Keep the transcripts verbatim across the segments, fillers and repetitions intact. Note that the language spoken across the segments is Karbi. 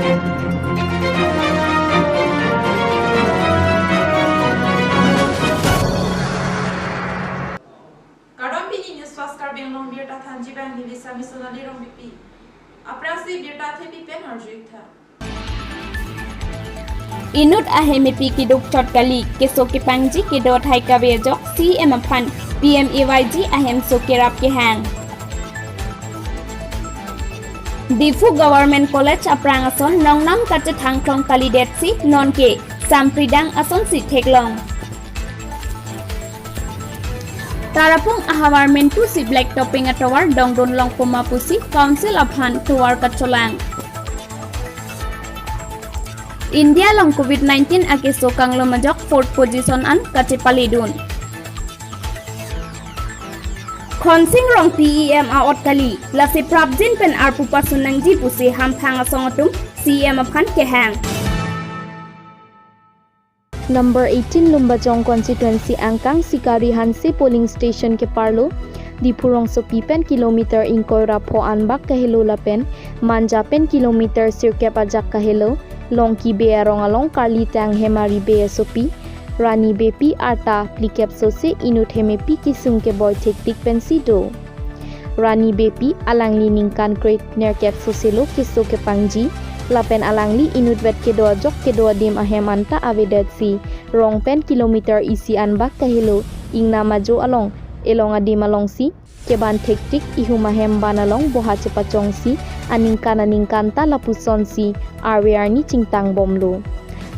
Kardom, pini News Fast Karbi Anglong birta thanji abang neli Sami Sonali Rongpipi. Aphrangsi birta thepi pen arju-ik tha. Inut ahem epi keduk chot kali, keso kepangji kedo athai kave ajok C M aphan P M A Y G ahemso kerap kehang. Diphu Government College aphrang ason nongnam kachethang klong kalidetsi nonke sampridang asonsi theklong. Tarapung ahavar mentusi black topping atovar dongdun longpo ma pusi Council aphan tovar kacholang. India along covid nineteen akeso kanglom ajok fourth position an kachepaledun. Khonsing Rongpi E M a-ot kali, lasi prapjin pen arpu pasun nangji pusi hamphang asong atum C M aphan kehang. Number eighteen Lumbajong constituency angkang Sikari Hanse polling station keparlo Diphu rongsopi pen kilometer ingkoi ra pho anbak kahelo lapen Manja pen kilometer sirkep ajak kahelo Longki Bey arong along karli tang hem ari bey asopi Rani Beypi arta phlikep sose inut hem epi kesung keboi thektik pensi do. Rani Beypi alangli ningkan kre-nerkep soselo keso kepangji, lapen alangli inutvet kedo ajok kedo adim ahem anta avedetsi rong pen kilometer isi anbak kahelo Ingnam Ajo along elong adim alongsi keban thektik, ihum ahem ban along boha chepachongsi aningkan aningkan ta lapusonsi arve arni chingtang bomlo.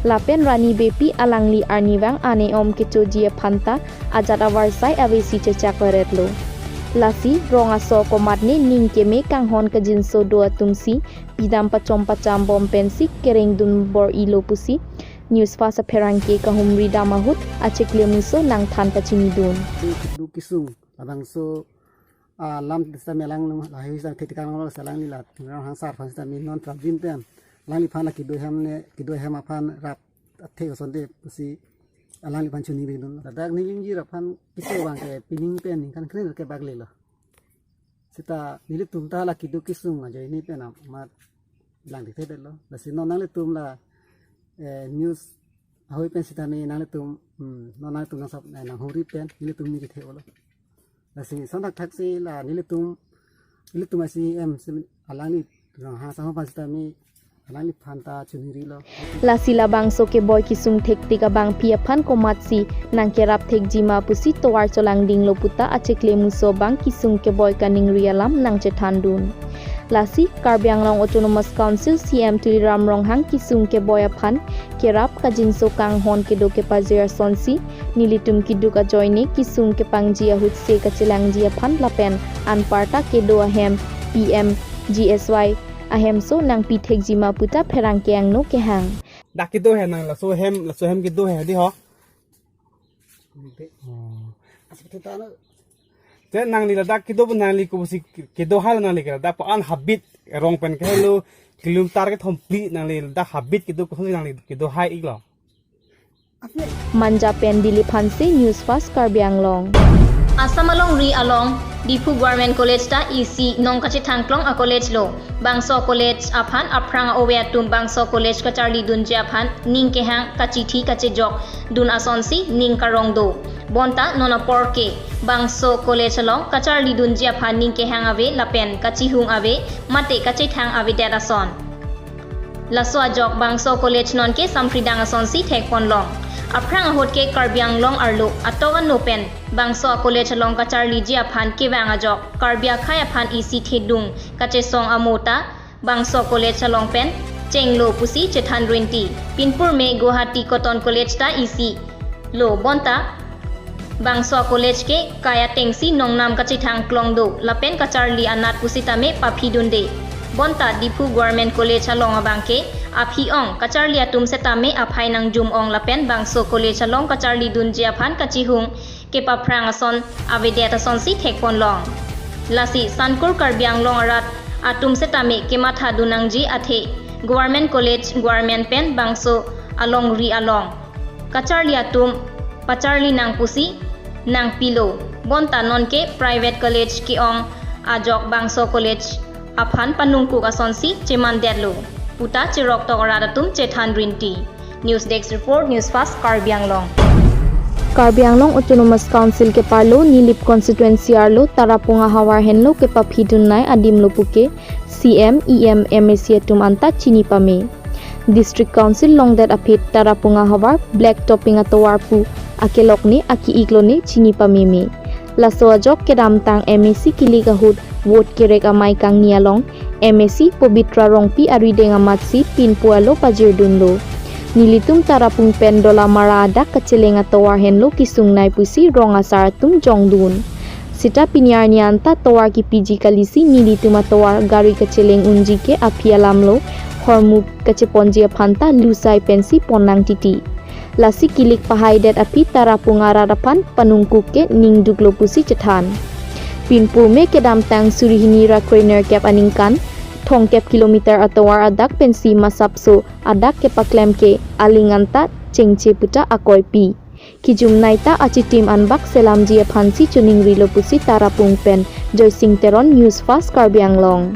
Lapen Rani Beypi alangli arnivang ane om kechoji aphan ta ajat avarsai avesi chechak varetlo. Lasi rong aso komatne ning keme kanghon kajinso do atumsi pidam pachom pacham bom pensi kerengdun bor-ilo pusi News Fast apherangke kahumri dam ahut acheklemuso nangthan pachinidun. Keduk kesung labangso alam sitame alang lahei sitame thektik kanglo, alangli la Tuliram Ronghang sar aphan sitame non prapjin pen alangliphan la kedo ahem ne, kedo ahem aphan rap athe asonte pusi alangliphan choningridun. Ladak neli ingjir aphan keso abangke pining pen ningkan kre-nerkep bak lelo. Seta nelitum ta la keduk kesung ajoine pen amat lang thekthedetlo. Lasi non nanglitum la, eh, news ahoi pen sitame nanglitum, hmm, non nanglitum nangsap, eh, nanghuri pen nelitum ni kethe-olo. Lasi son thakthak si la nelitum, nelitum C M si alangli Ronghang asong aphan sitame alangliphan ta choningrilo. Lasi labangso keboi kesung thektik abangpi aphan komatsi nangkerap thekji ma pusi tovar cholangdinglo puta acheklemuso abang kesung keboi kaningri alam nangchethandun. Lasi Karbi Anglong Autonomous Council C M Tuliram Ronghang kesung keboi aphan kerap kajinso kanghon kedo kepajir asonsi nelitum keduk ajoine kesung kepangji ahutse kachelangji aphan lapen anparta kedo ahem P M G S Y ahemso nangpi thekji ma puta pherangke angno kehang. Dak kedo he nang laso hem, laso hem kedo he dei ho. Oh. Asap theta no. Te nangli ladak kedo pu nangli kopusi kedo hal nangli ke ladak pu an habit rong pen kahelo kilometer kethom phli nangli ladak habit kedo koson nangli kedo hai-iklo. Manja pen Dilip Hanse, News Fast Karbi Anglong. Assam alongri along Diphu Government College ta isi nong kachethang klong a-college lo. Bangso college aphan aphrang a-ove atum bangso college kacharlidunji aphan ning kehang kachithi kachejok dun asonsi ning karong do. Bonta non apor ke bangso college along kacharlidunji aphan ning kehang ave lapen kachihung ave mate kachethang avedet ason. Laso ajok bangso college nonke sampridang asonsi thekponlong. Aphrang ahut ke Karbi Anglong arlo atok ano pen bangso a-college along kacharliji aphan kevang ajok Karbi akhei aphan isi thedung kachesong amo ta bangso college along pen chenglo pusi chethan rinti. Pinpur me Guwahati Cotton College ta isi lo bonta bangso a-college ke kai atengsi nongnam kachethang klong do lapen kacharli anat pusitame paphidunde. Bonta Diphu Government College along abangke aphi-ong kacharli atum setame aphai nangjum-ong lapen bangso college along kacharlidunji aphan kachihung kepaphrang ason avedet asonsi thekponlong. Lasi Sankur Karbi Anglong arat atum setame kemathadun nangji athe Government College, Government pen bangso alongri along kacharli atum pacharli nang pusi nangpilo. Bonta nonke private college ke-ong ajok bangso college aphan panungkuk asonsi chemandetlo. puta cheroktok arat atum chethan rinti. News Desk Report, News Fast, Karbi Anglong. Karbi Anglong Autonomous Council keparlo Nilip Constituency arlo Tarapung ahavar henlo kepaphidun nai adim lo puke C M, E M, M A C atum anta chini pame. District Council longdet aphi Tarapung ahavar black topping atovar pu akelok ne aki-ik lo ne chini pameme. Laso ajok kedamtang M A C kilik ahut vote kerek amei kangni along M A C Pabitra Rongpi arideng amatsi pinpo alo pajirdunlo. Nelitum Tarapung pen Dolamara adak kacheleng atovar henlo kesung nai pusi rong asar atum jongdun. Seta pini arni anta tovar kepiji kalisi nelitum atovar gari kacheleng unji ke aphi alam lo, hormu kacheponji aphanta lusai pensi ponnang titi. Lasi kilik pahaidet aphi Tarapung arat aphan panungkuk ke ningduk lo pusi chethan. Pinpo me kedamtang suri hini ra krenerkep aningkan, thomkep kilometer atovar adak pensi masapso adak kepaklem ke aling anta chengche puta akoipi. Kijum naita achitim anbak selamji aphansi choningrilo pusi Tarapung pen Joysing Teron, News Fast, Karbi Anglong.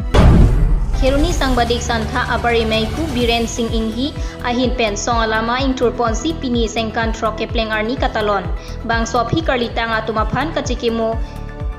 Kheroni Sangbadik Santha apar emeiphu Biren Singh Inghi ahin pen song alama ingthurponsi pini sengkan throk kepleng arni katalon. Bangso aphi karlitang atum aphan kachekimo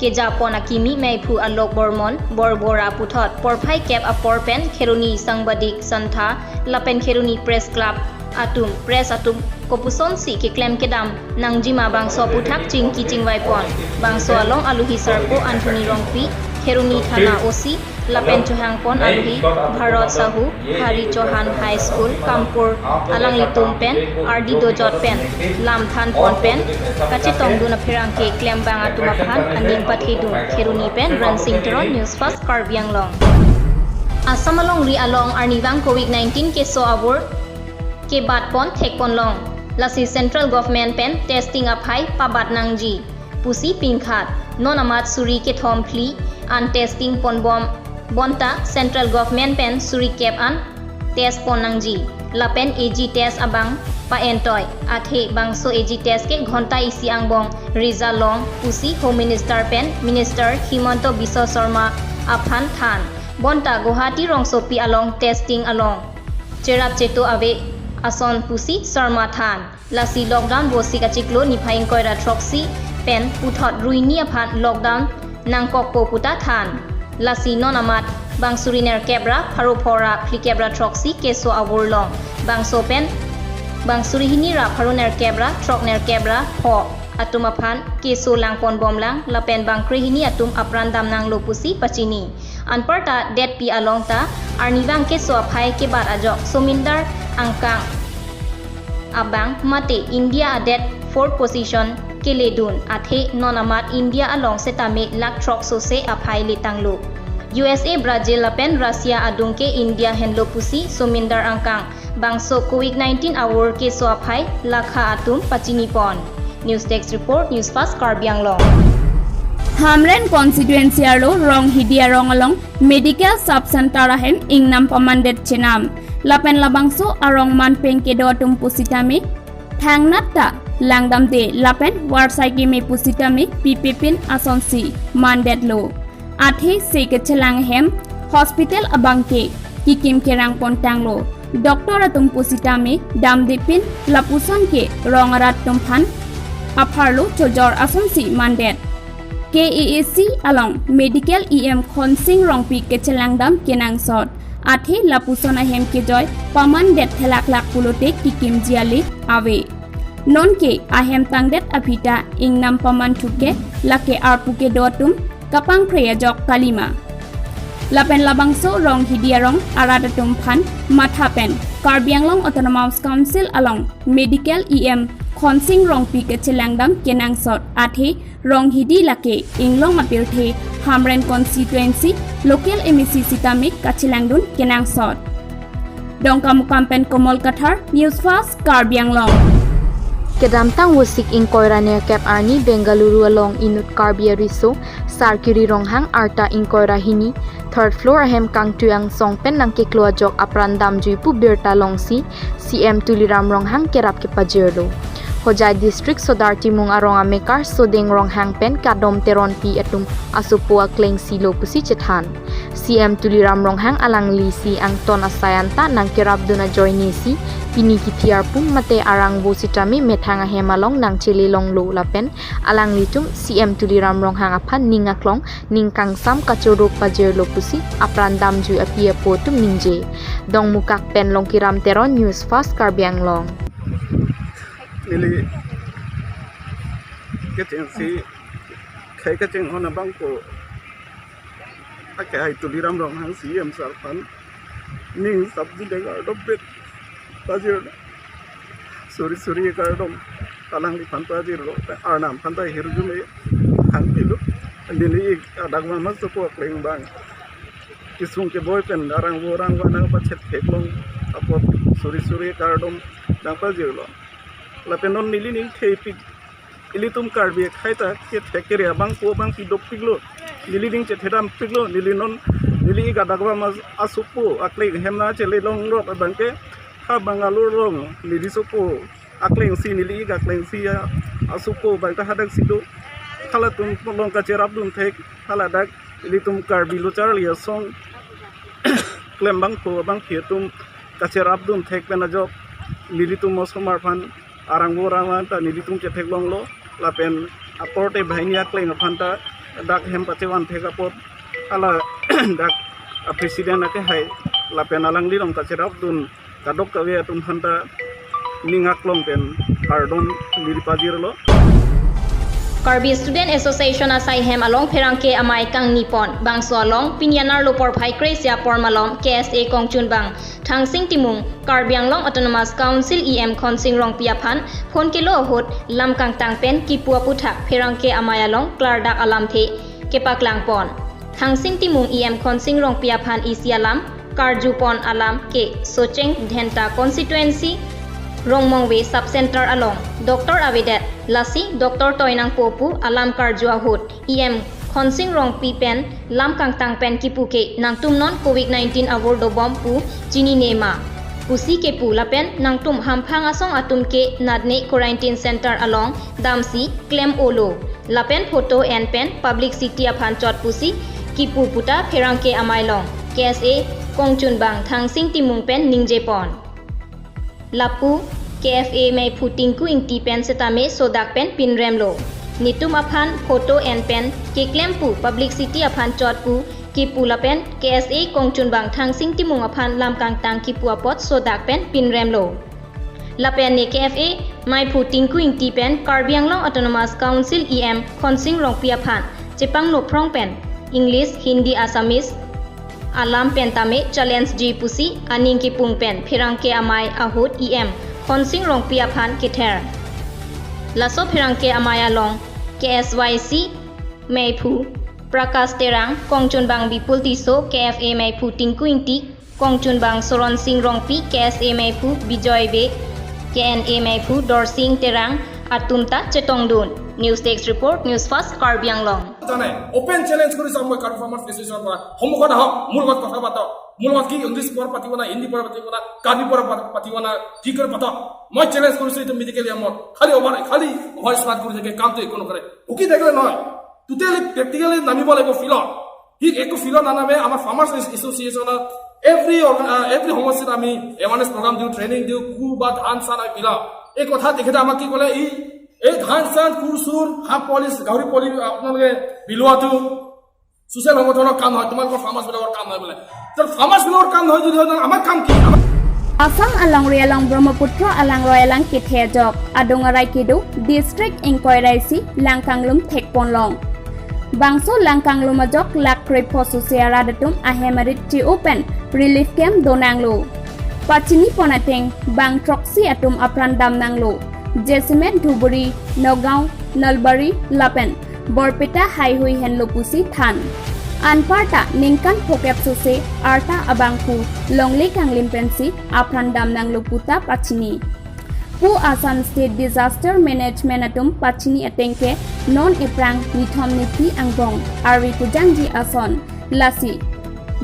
kejapon akimi meiphu Alok Bormon Borbora puthot porphai kep apor pen Kheroni Sangbadik Santha lapen Kheroni Press Club atum, press atum kopusonsi keklem kedam nangjima bangso aphuthak chingki chingvaipon. Bangso along aluhi sarpo Anthony Rongpi, Kheroni Thana O C, lapen chohangpon aluhi Bharat Sahu, Hari Chauhan High School, Kampur, alanglitum pen ardi dojot pen lam thanpon pen kachetongdun apherangke klembang atum aphan aning pathedun. Kheroni pen Ransing Teron, News Fast, Karbi Anglong. Assam alongri along arnivang covid nineteen keso avur kebatpon thekponlong. Lasi Central Government pen testing aphai pabat nangji pusi pingkhat. Non amat suri kethom phli an testing ponbom bonta Central Government pen suri kep an test pon nangji. Lapen A G test abang pa-entoi. Athe bangso A G test ke ghonta isi angbong result long pusi Home Minister pen Minister Himanta Biswa Sarma aphan than. Bonta Guwahati rongsopi along testing along cherap cheto ave ason pusi Sarma than. Lasi lockdown bosik achiklo niphai ingkoi ra throksi pen puthot ruini aphan lockdown nangkokpo puta than. Lasi non amat bang suri nerkep ra pharo pho ra phlikep ra throksi keso avur long. Bangso pen bang suri hini ra pharo nerkep ra throk nerkep ra pho atum aphan keso langponbomlang lapen bang krehini atum apran damnanglo pusi pachini. Anparta detpi along ta arnivang keso aphai kebat ajok Somindar angkang abang mate India adet fourth position keledun. Athe non amat India along setame lakh throksose aphai letanglo. U S A, Brazil lapen Russia adung ke India henlo pusi Somindar angkang bangso covid nineteen avur keso aphai lakha atum pachinipon. News Desk Report, News Fast, Karbi Anglong. Hamren constituency arlo Ronghidi arong along medical sub center ahem ingnam pamandet chenam. Lapen labangso arong manpeng kedo atum pusitame thangnat ta langdamde lapen varsai keme pusitame pipipin asonsi mandetlo. Athe se kechelang ahem hospital abang ke kikim kerang pontanglo. Doctor atum pusitame damdepin lapuson ke rong arat atum aphan apharlo chojor asonsi mandet. K A A C along medical E M Khonsing Rongpi kechelang dam kenangsot. Athe lapuson ahem kejoi pamandet thelaklak pulote kikimji ale ave. Nonke ahem tangdet aphi ta ingnam paman thuke lake arpu kedo atum kapangphre ajok kalima. Lapen labangso Ronghidi arong arat atum aphan matha pen Karbi Anglong Autonomous Council along medical E M Khonsing Rongpi kechelang dam kenangsot. Athe Ronghidi lake inglong apirthe Hamren constituency local M A C sitame kachelangdun kenangsot. Dongkamukam pen Komol Kathar, News Fast, Karbi Anglong. Kedamtang Vosik ingkoi ra nerkep arni Bengaluru along inut Karbi ariso Sarkiri Ronghang arta ingkoi ra hini third floor ahem kangtui angsong pen nangkeklo ajok apran damjui pu birta longsi C M Tuliram Ronghang kerap kepajirlo. Hojai District Sodar Timung arong amekar Sodeng Ronghang pen Kadom Teronpi atum asopo akleng si lo pusi chethan. C M Tuliram Ronghang alangli si angton asai anta nangkerapdun ajoine si pini kithi arpum mate arangvo sitame methang ahem along nangchelelonglo lapen alanglitum C M Tuliram Ronghang aphan ning aklong ning kangsam kachoro pajirlo pusi apran damjui api apo atum ningje. Dongmukak pen Longkiram Teron, News Fast Karbi Anglong. Neli kechengsi khei kechenghon abangpo akehai Tuliram Ronghang C M sir aphan ning sabdi deng ardom pet pajir suri suri kardom alangliphan pajirlo, arnam aphan ta hirjume hangpilo. Neli ik adak mama sopo akleng abang kesung keboi pen arangvo arangva nangpachet theklong apot suri suri kardom nangpajirlo. Lapen non neli ning thepik, ilitum Karbi akhei ta kethek kere abangpo abangpi dopiklo. Neli ning chethedampiklo, neli non neli ik adak mama asopo akleng hem nangchelelong rok abangke ha Bangalore along neli sopo akleng si, neli ik akleng si a, asopo abang ta hadak si do. Halatum along kacherapdun thek, haladak ilitum Karbi lo charli asong klem abangpo abangpi atum kacherapdun thek pen ajok nelitum osomar aphan arangvo arangva ta nelitum chetheklonglo lapen aporte banghini akleng aphan ta dak hem pachevan thek apot hala dak a president akehai lapen alangli along kacherapdun kadokave atum aphan ta ning aklong pen kardom neli pajirlo. Karbi Student Association asai hem along pherangke amei kangni pon. Bangso along pini anerlo porphai kre-isi apor malom K S A kongchunbang Thangsing Timung, Karbi Anglong Autonomous Council E M Khonsing Rongpi aphan phone kelo ahut lam kangtang pen kipu aputhak pherangke amei along klardak alamthe kepaklang pon. Thangsing Timung E M Khonsing Rongpi aphan isi alam karju pon alam ke Socheng Dhenta constituency Rongmongve sub center along doctor avedet, lasi doctor toi nangpo pu alam karju ahut E M Khonsing Rongpi pen lam kangtang pen kipu ke nangtum non covid nineteen avur dobom pu chinine ma pusi kepu lapen nangtum hamphang asong atum ke natne quarantine center along damsi klem-olo lapen photo en pen publicity aphan chot pusi kipu puta pherangke amei along K S A kongchunbang Thangsing Timung pen ningje pon. Lapu K F A meiphu Tinku Ingti pen setame sodak pen pinremlo. Netum aphan photo en pen keklem pu publicity aphan chot pu kipu lapen K S A kongchunbang Thangsing Timung aphan lam kangtang kipu apot sodak pen pinremlo. Lapen ne K F A meiphu Tinku Ingti pen Karbi Anglong Autonomous Council E M Khonsing Rongpi aphan chepangno phrong pen English, Hindi, Assamese alam pen tame challenge ji pusi aning kipung pen pherangke amei ahut E M Khonsing Rongpi aphan kether. Laso pherangke amei along K S Y C meiphu Prakash Terang, kongchunbang Bipul Tisso, K F A meiphu Tinku Ingti, kongchunbang Soron Sing Rongpi, K S A meiphu Bijoy Bey, K N A meiphu Dorsing Terang atum ta chetongdun. News Desk Report, News Fast, Karbi Anglong. জানে, open challenge কৰিছো মই কাৰ্বি ফাৰ্মাৰ্ছ এছ'চিয়েশ্যনৰ পৰা। সন্মুখত আহক, মোৰ লগত কথা পাতক। মোৰ লগত কি ইংলিছ কোৱাৰ পাতিব না, হিন্দী কোৱাৰ পাতিব না, কাৰ্বি কোৱাৰ পাত-, পাতিব না, কি কৰে পাতক। মই চেলেঞ্জ কৰিছো এইটো মেডিকেল ইয়ামত। খালি অভাৰ, খালি অভাৰ স্মাৰ্ট কৰি থাকে, কামটো একো নকৰে। উকি থাকিলে নহয়, টোটেলি প্ৰেক্টিকেলি নামিব লাগিব ফিল্ডত। সি একো ফিল্ডত নানামে। আমাৰ ফাৰ্মাৰ্ছ এছ-, এছ'চিয়েশ্যনত এভৰি অৰ্গা-, আ, এভৰি সমষ্টিত আমি এৱাৰনেছ প্ৰগ্ৰাম দিওঁ, ট্ৰেইনিং দিওঁ, কুকুৰ বা ধান চান আমি বিলাওঁ। এই কথা তেখেতে আমাক কি ক'লে, ই এই ধান চান, কুৰ চুৰ, হাঁহ পোৱালি, গাহৰি পোৱালি আপোনালোকে বিলোৱাটো ছ'চিয়েল সংগঠনৰ কাম নহয়, তোমালোকৰ ফাৰ্মাৰ্ছবিলাকৰ কাম নহয় বোলে। তে ফাৰ্মাৰ্ছবিলাকৰ কাম নহয় যদি হয়, আমাৰ কাম কি? আমাৰ Assam alongri along Brahmaputra alangroi alang kethe ajok adung arai kedo district ingkoi raisi lang kanglum thekponlong. Bangso lang kanglum ajok lakh krepho sose arat atum ahem arit che-o pen relief camp donanglo. Pachini pon ateng bang throksi atum apran damnanglo. Jasemet, Dhuburi, Nagaon, Nalbari lapen Borpeta haihui henlo pusi than. Anparta ningkan phokep sose arta abangphu longle kanglim pensi apran damnanglo puta pachini. Pu Assam State Disaster Management atum pachini ateng ke non ephrang nithom niphli angbong arve kejangji ason, lasi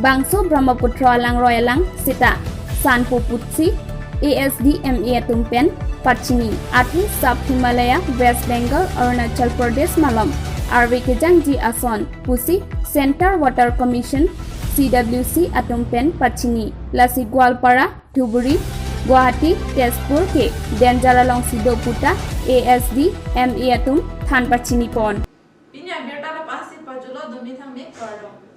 bangso Brahmaputra alangroi alang seta sanpo pusi A S D M A atum pen pachini, athe Sub Himalaya, West Bengal, Arunachal Pradesh malom arve kejangji ason pusi Central Water Commission, C W C atum pen pachini. Lasi Goalpara, Dhuburi, Guwahati, Tezpur ke danger alongsi do puta A S D, M A atum than pachini pon. Pini abirta lapu-ansi pajutlo, dumi thang me kardom.